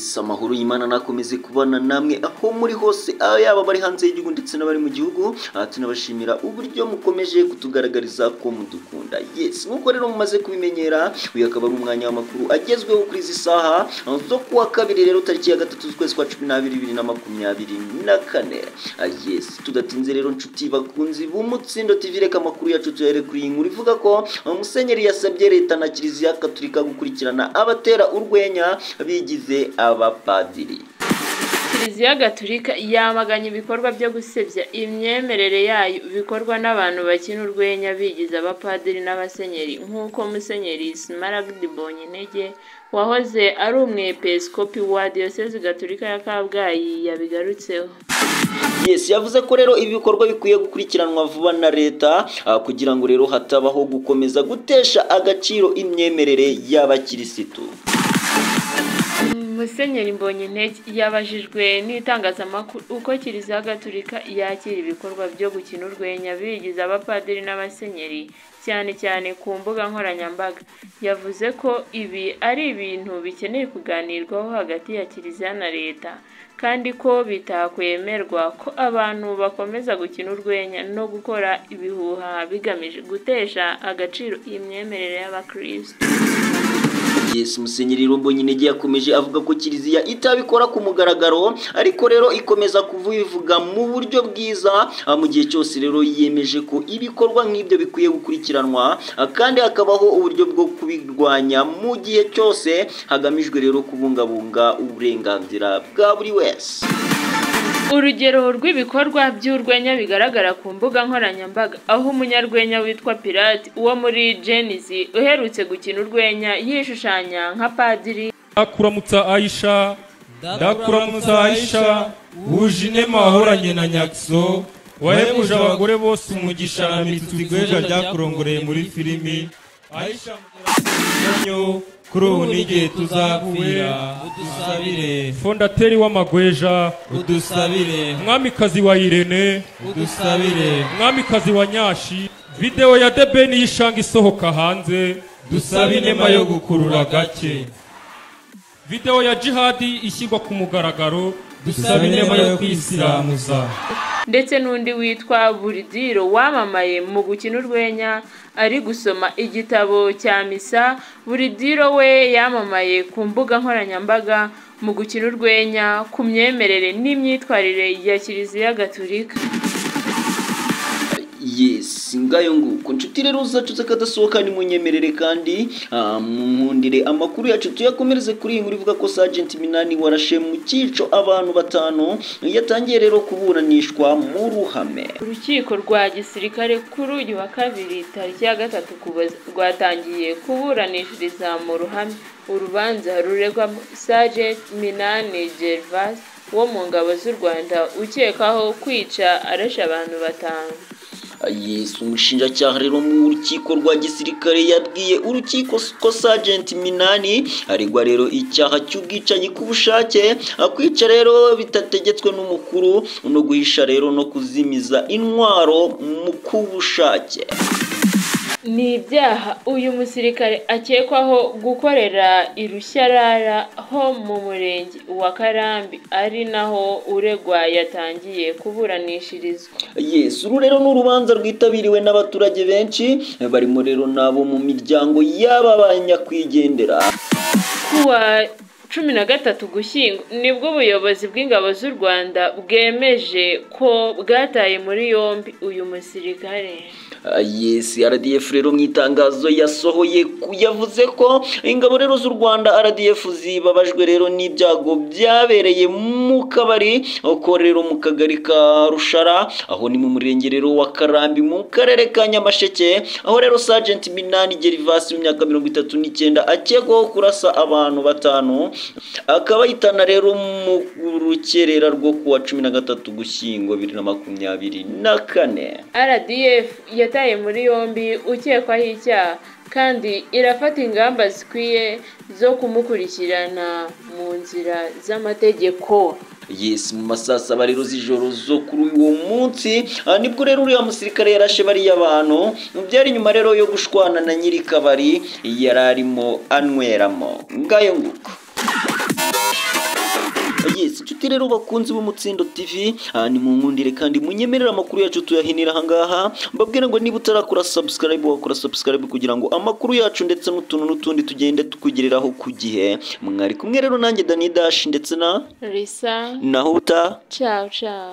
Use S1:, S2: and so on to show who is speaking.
S1: Yes, amahoro y'Imana nakomeze kubana namwe aho muri hose, yaba bari hanze y'igihugu ndetse n'abari mu gihugu. Tunabashimira uburyo mukomeje kutugaragariza ko mudukunda. Yes, nkuko rero mumaze kubimenyera, uyu akaba ari umwanya w'amakuru agezweho kuri izi saha zo kuwa kabiri rero tariki ya 3 z'ukwezi kwa 12 2024. Yes, tudatinze rero nshuti bakunzi b'Umutsindo TV, reka amakuru yacu tuyahere kuri iyi nkuru ivuga ko Musenyeri yasabye leta na Kiliziya Katolika gukurikirana abatera urwenya bigize abapadiri.
S2: Kiliziya Gatolika yamaganye ibikorwa byo gusebya imyemerere yayo bikorwa n'abantu bakina urwenya bigize abapadiri n'abasenyeri, nk'uko Musenyeri Smaragde Mbonyintege wahoze ari umwepiskopi wa Diyosezi Gatolika ya Kabgayi yabigarutseho.
S1: Yes, yavuze ko rero ibi bikorwa bikwiye gukurikiranwa vuba na leta kugira ngo rero hatabaho gukomeza gutesha agaciro imyemerere y'abakirisitu.
S2: Musenyeri Mbonyintege yabajijwe n'itangazamakuru uko Kiliziya Gatolika yakira ibikorwa byo gukina urwenya bigize abapadiri n'abasenyeri, cyane cyane ku mbuga nkoranyambaga. Yavuze ko ibi ari ibintu bikeneye kuganirwaho hagati ya Kiliziya na leta, kandi ko bitakwemerwa ko abantu bakomeza gukina urwenya no gukora ibihuha bigamije gutesha agaciro imyemerere y'abakristo.
S1: Yes, Musenyeri Mbonyintege yakomeje avuga ko Kiliziya itabikora ku mugaragaro, ariko rero ikomeza kubivuga mu buryo bwiza mu gihe cyose rero yiyemeje ko ibikorwa nk'ibyo bikwiye gukurikiranwa kandi hakabaho uburyo bwo kubirwanya mu gihe cyose hagamijwe rero kubungabunga uburenganzira bwa buri wese.
S2: Urugero rw'ibikorwa by'urwenya bigaragara ku mbuga nkoranyambaga, aho umunyarwenya witwa Pirate wo muri Gen-Z uherutse gukina urwenya yishushanya nka padiri.
S3: Ndakuramutsa Aisha, ndakuramutsa Aisha, wuje inema wahoranye na Nyakso, wahebuje abagore bose umugisha na mitutsi igweja ryakurongoreye muri filimi. Aisha mugeranyo kuri ubu n'igihe tuzapfira, udusabire. Fondateri w'amagweja, udusabire. Mwamikazi wa Irene, udusabire. Mwamikazi wa Nyashi, video ya Debeni y'ishanga isohoka hanze, dusabe inema yo gukurura gake. Video ya Jihadi ishyirwa ku mugaragaro, dusabe inema yo kwisiramuza.
S2: Ndetse n'undi witwa Buridiro wamamaye mu gukina urwenya ari gusoma igitabo cya misa. Buridiro we yamamaye ku mbuga nkoranyambaga mu gukina urwenya ku myemerere n'imyitwarire ya Kiliziya Gatolika.
S1: Yes, ngayo nguko nshuti rero zacu zakadasohoka, ni munyemerere kandi munkundire amakuru yacu tuyakomereze kuri iyi nkuru ivuga ko Sergeant Minani warashe mu cyico abantu batanu yatangiye rero kuburanishwa mu ruhame.
S2: Urukiko rwa gisirikare kuri uyu wa kabiri tariki ya 3 Ukuboza rwatangiye kuburanishiriza mu ruhame urubanza ruregwa Sergeant Minani Gervas wo mu ngabo z'u Rwanda ukekaho kwica arashe abantu batanu.
S1: Yes, umushinjacyaha rero mu rukiko rwa gisirikare yabwiye urukiko ko Sergeant Minani aregwa rero icyaha cy'ubwicanyi ku bushake, kwica rero bitategetswe n'umukuru, no guhisha rero no kuzimiza intwaro mu kubushake.
S2: Ni ibyaha uyu musirikare akekwaho gukorera i Rushyarara ho mu murenge wa Karambi, ari naho uregwa yatangiye kuburanishirizwa.
S1: Yes, uru rero ni urubanza rwitabiriwe n'abaturage benshi barimo rero nabo mu miryango y'aba banyakwigendera.
S2: Kuwa 13 Ugushyingo nibwo ubuyobozi bw'ingabo z'u Rwanda bwemeje ko bwataye muri yombi uyu musirikare.
S1: Yes, RDF rero mu itangazo yasohoye yavuze ko ingabo rero z'u Rwanda RDF zibabajwe rero n'ibyago byabereye mu kabari uko rero mu kagari ka Rushara, aho ni mu murenge rero wa Karambi mu karere ka Nyamasheke, aho rero Sergeant Minani Gervas w'imyaka 39 akekwaho kurasa abantu batanu, akaba yitana rero mu rukerera rwo kuwa 13 Ugushyingo 2024.
S2: RDF yataye muri yombi ukekwaho icyaha kandi irafata ingamba zikwiye zo kumukurikirana mu nzira z'amategeko.
S1: Yes, mu masaa saba rero z'ijoro zo kuri uwo munsi nibwo rero uriya musirikare yarashe bariya bantu, byari nyuma rero yo gushwana na nyiri kabari yari arimo anyweramo. Ngayo nguko. Yes, inshuti rero bakunzi b'Umutsindo TV, ni mu nkundire kandi munyemerere amakuru yacu tuyahinira ahangaha. Mbabwira ngo niba utarakora subscribe, wakora subscribe kugira ngo amakuru yacu ndetse n'utuntu n'utundi tugende tukugereraho ku gihe. Mwari kumwe rero nanjye Dani Dash ndetse na
S2: Risa.
S1: Nahuta.
S2: Ciao ciao.